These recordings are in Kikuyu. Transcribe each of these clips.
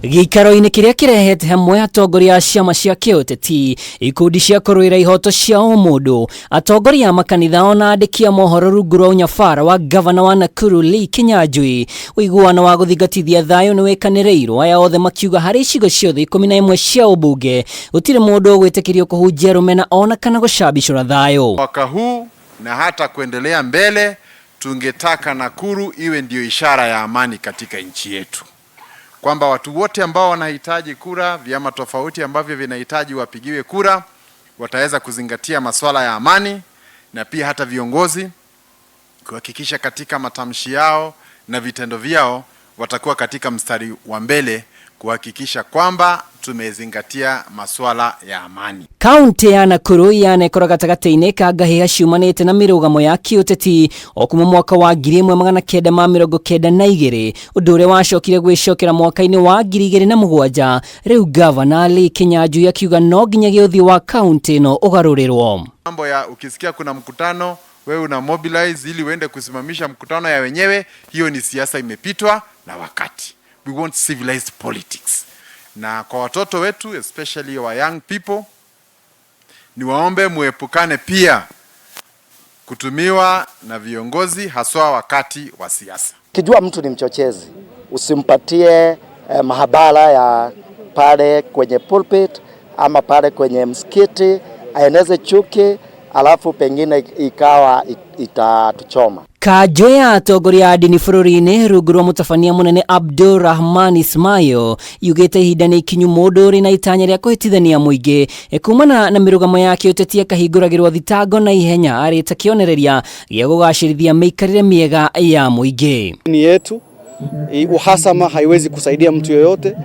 Gĩikaro-inĩ kĩrĩa kĩrehete hamwe atongoria a ciama cia kĩũteti, ikundi cia kũrũĩra ihoto cia ũmũndũ, atongoria a makanitha ona andĩki a mohoro rungu rwa ũnyabara wa gavana wa Nakuru Lee Kinyanjui, ũiguano wa gũthingatithia thayũ nĩ wĩkanĩrĩirwo, aya othe makiuga harĩ icigo ciothe 11 cia ũmbunge gũtirĩ mũndũ ũgwĩtĩkĩrio kũhunjia rũmena ona kana gũcambicũra thayũ. Mwaka huu na hata kuendelea mbele, tungetaka Nakuru iwe ndiyo ishara ya amani katika nchi yetu, kwamba watu wote ambao wanahitaji kura, vyama tofauti ambavyo vinahitaji wapigiwe kura, wataweza kuzingatia masuala ya amani, na pia hata viongozi kuhakikisha katika matamshi yao na vitendo vyao watakuwa katika mstari wa mbele kuhakikisha kwamba tumezingatia masuala ya amani. Kaunti ya Nakuru yanekora gatagatĩ-inĩ ka ngahĩha ciumanĩte na mĩrũgamo ya kĩũteti o kuma mwaka wa 1992, ũndũ ũrĩa wacokire gwĩcokera mwaka-inĩ wa 2007. Rĩu gavana Lee Kinyanjui akiuga no nginyagia ũthiũ wa kaunti ĩno ũgarũrĩrwo. Mambo ya ukisikia kuna mkutano, wewe una mobilize ili uende kusimamisha mkutano ya wenyewe, hiyo ni siasa imepitwa na wakati. We want civilized politics. Na kwa watoto wetu, especially our young people, niwaombe muepukane pia kutumiwa na viongozi haswa wakati wa siasa. Kijua mtu ni mchochezi, usimpatie mahabara ya pale kwenye pulpit ama pale kwenye msikiti aeneze chuki, alafu pengine ikawa itatuchoma. Kanjũ ya atongoria a ndini bũrũri-inĩ rungu rwa mũtabania mũnene Abdulrahman Ismail yugĩte ihinda nĩ ikinyu mũndũ ũrĩ na itanya rĩa kũhĩtithania mũingĩ kumana na mĩrũgamo ya kĩũteti akahingũragĩrwo thitango na ihenya arĩ ta kĩonereria gĩa gũgacĩrithia mĩikarĩre mĩega ya mũingĩ. Ni yetu uhasama haiwezi kusaidia mtu yoyote.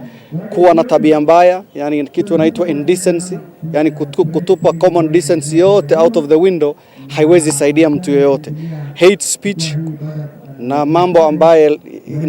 Kuwa na tabia mbaya, yani kitu inaitwa indecency, yani kutupa common decency yote out of the window, haiwezi saidia mtu yoyote. Hate speech na mambo ambaye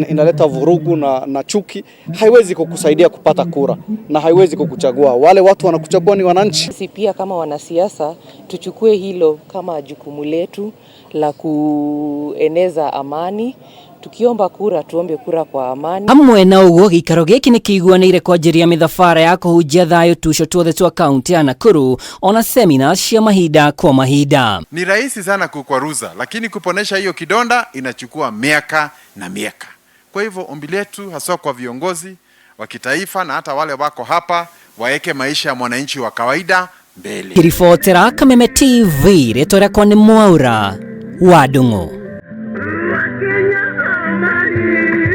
inaleta vurugu na chuki haiwezi kukusaidia kupata kura na haiwezi kukuchagua. Wale watu wanakuchagua ni wananchi. Sisi pia kama wanasiasa tuchukue hilo kama jukumu letu la kueneza amani. Tukiomba kura tuombe kura kwa amani. Hamwe na ũguo, gĩikaro gĩkĩ nĩ kĩiguanĩire kwanjĩrĩria mĩthabara ya kũhunjia thayũ tuco tuothe twa kaunti ya Nakuru ona semina cia mahinda kwa mahinda. Ni rahisi sana kukwaruza, lakini kuponesha hiyo kidonda inachukua miaka na miaka. Kwa hivyo ombi letu haswa kwa viongozi wa kitaifa na hata wale wako hapa, waeke maisha ya mwananchi wa kawaida mbele. Kiribotera Kameme TV, rĩtwa rĩakwa nĩ Mwaura wa Ndung'u.